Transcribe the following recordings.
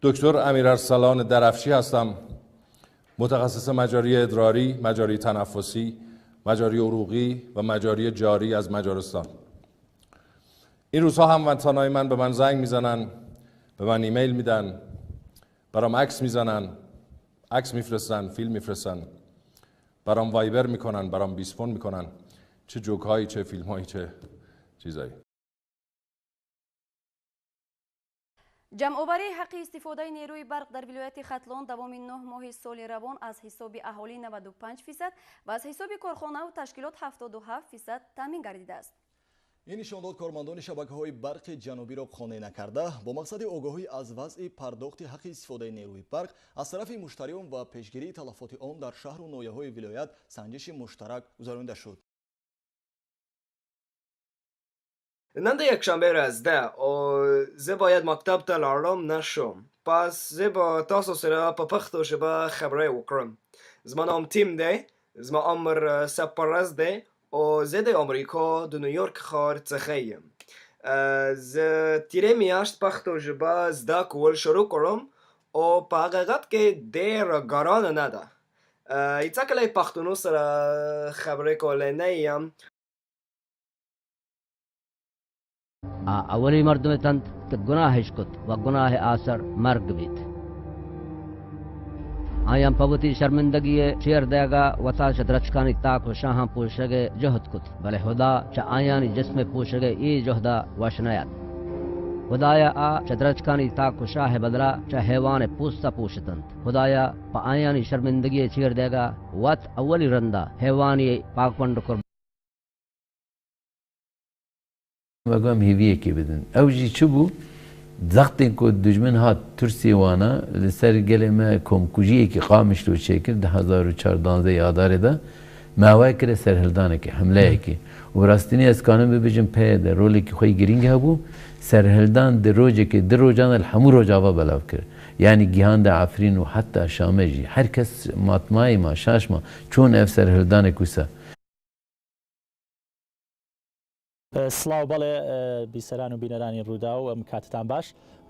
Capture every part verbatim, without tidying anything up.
دکتر امیرارسلان درفشی هستم، متخصص مجاری ادراری، مجاری تنفسی، مجاری عروقی و مجاری جاری از مجارستان. این روزها هموطنای من به من زنگ می‌زنن، به من ایمیل می‌دن، برام عکس می‌زنن، عکس می‌فرستن، فیلم می‌فرستن، برام وایبر می‌کنن، برام بیسپون می‌کنن، چه جوکایی، چه فیلمایی، چه چیزایی. Cemûverî heqî îstîfodeyê nêrûyî berq der vîlayetê Xetlon dewamî neh mohî solê rewon ez hîsobî eholî newed û penc fîsed ve ez hîsobî korxona û teşkîlot heftod û heft fîsed temîn gerdî dest. Î nîşandot kormandonî şebekehûyî berqê Cenûbî ro qonê nekerde, bo mexsedê ogohî ez vezî perdoxtî heqî îstîfodeyê nêrûyî berq ez terefî muşterîyon ve pêşgirî telefotî on der şehr û noyehûyê vîlayet sencişî muşterek û zerûnde şût. Nende yekşanbê rêzde o zê bayed mekteb te larom neşom. Pas zê ba taso sira papexto ji ba xebre wukrim. Zima nam tim de, zima amir, e, seperez de, o zê de Amerîka di New York xar tixeyim. E, zi tîrê miyaşt pexto ji ba zda kuwil şuru kurum, o pa heqeqet ke dê re garane neda. E, îtsa ke ley pextûnû sira xebrêko lê neyem. A ewilî merdimê tend ti gunahêş kut ve gunahê a ser merg bît. Ayan pevitî şermindegiyê çêrdega weta ji dreçkanî tak û şahan pûşegê cihd kut. Belê Huda çi ayanî cismê pûşegê î cihda weş neyet. Hudaya a çi dreçkanî tak û şahê bedra çi hêwanê pûsta pûşitind. Hudaya pa ayanî şermindegiyê çêrdega wet ewilî rinda hêwanî pakbin dikur. Vego em hêviyekê bidin. Ew jî çi bû? Zextên ku dijmin hat tirsê wana li ser gelê me komkujiyekî Qamişlo çêkir di hezar û çar danzdeh Adarê de, me awayê kire serhildanekê, hemleyekê. Û bi rastînî ez kanim bibêjim P Y D rolekî xwe yî girîng hebû. Serhildan di rojekê, di rojan de li hemû Rojava belav kir. Yanî gihande Efrîn û heta Şamê jî. Her kes matmayê ma, şaş ma. Çûn ev serhildanek wisa. Siڵاو، بەڵێ، بیسەران و بینەرانی ڕووداو، ئەم کاتتان باش.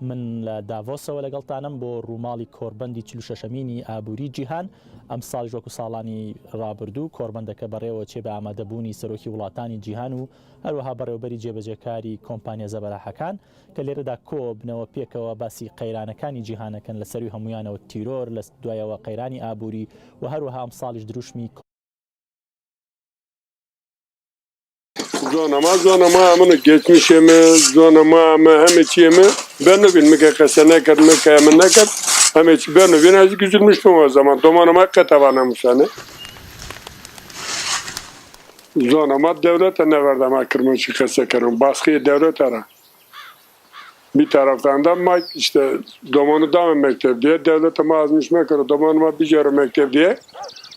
من لە داڤۆسەوە لەگەڵتانم بۆ ڕووماڵی کۆربەندی چل و شەشەمینی ئابووری جیهان. ئەم ساڵیش وەکو ساڵانی ڕابردوو کۆربەندەکە بەڕێوە چێ بە ئامادەبوونی سەرۆکی وڵاتانی جیهان و هەروەها بەڕێوەبەری جێبەجێکاری کۆمپانیا زەبەلاحەکان کە لێرەدا کۆ بنەوە پێکەوە باسی قەیرانەکانی جیهانەکەن، لە سەروی هەمویانەوە تیرۆر، لە دوایەوە قەیرانی ئابووری و هەروەها ئەم ساڵیش دروشمی Zona ma, zona ma, em ino geçmişê me, zona ma, me hemê çiyê me, bernobîn, min ke qese nekir, min ke min nekir, hemê çi bernobîn, ez güzülmüş bim o zaman. Domana ma qete vana musane. Zona ma dewlete neverda ma kirmo çi qese kirin. Baskıyê dewlete ra. Bir taraftan da ma işte domanı dame mektep diye, devlete ma azmış mekir, domanı ma bicero mektep diye,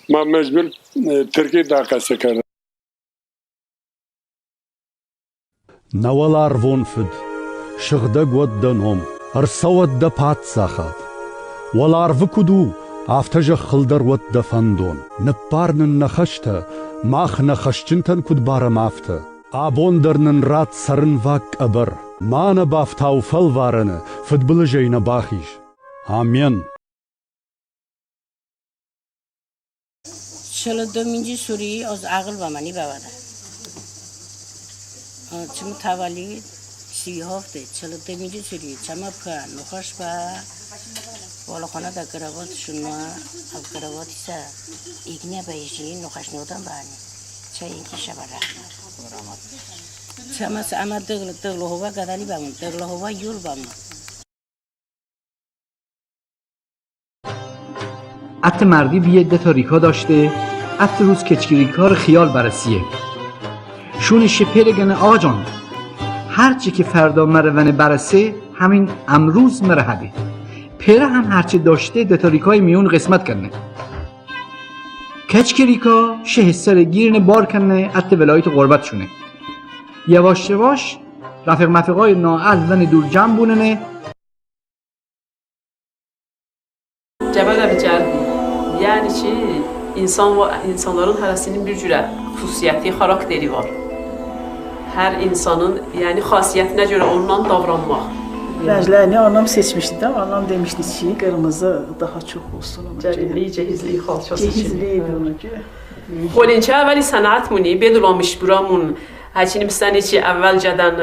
ma mecbur, e, Tirkî da qese kere. Ne welar von fid, şixdeg wet de nom, rsa wet de patsaxat. Welar vikudu, afteje xilder wet de fendon. Nipparnin nexeşte, max nexeşçinten kud bare mafte. Abon dernin rat serin vak eber. Mane bafta û fel varene, fidbilijeyne baxîş. Amyen. Çil û duyuncî sûrî az aqil be menî be wede. Çimî tavalî sî heft e, çil û duyuncî sûrî çema pia nexweş be. Wala xwana da kiravat şuna, ev kiravat ise îgniye be jî nexweş nodan be hani. Çayên kî şebe rehmet. Çema se ama degl, degl hova gadalî be mun, degl hova yol be mun. Eti merdî biyê deta rîka daştê, eti rûz keçkî rîka ri xiyal beresiyê. Şûnê şê pêre gene acan. Her çi ki ferda me re venê beresê, hemîn emrûz me re hebê. Pêre hem her çi daştê deta rîkayê mîyon qismet kenê. Keçkê rîka şehê serê gîrine bar kenê, eti velayetê xurbet şûnê. Yewaş yewaş, refîq mefîqayê nael venê dûr cem bûnenê. Cebe de biçer. Yani çi? İnsan va-, insanların heresinin bir cüre hususiyeti, karakteri var. Her insanın yani hasiyetine göre ondan davranmak. Renclerini annem seçmişti de annem demişti ki kırmızı daha çok olsun. Onun için. Cehizli, cehizli xalçası. Cehizliydi onun için. Xolên çi evelî senaet mûnî bê dulamiş bura mûn. Heçînim senê çi evel ceden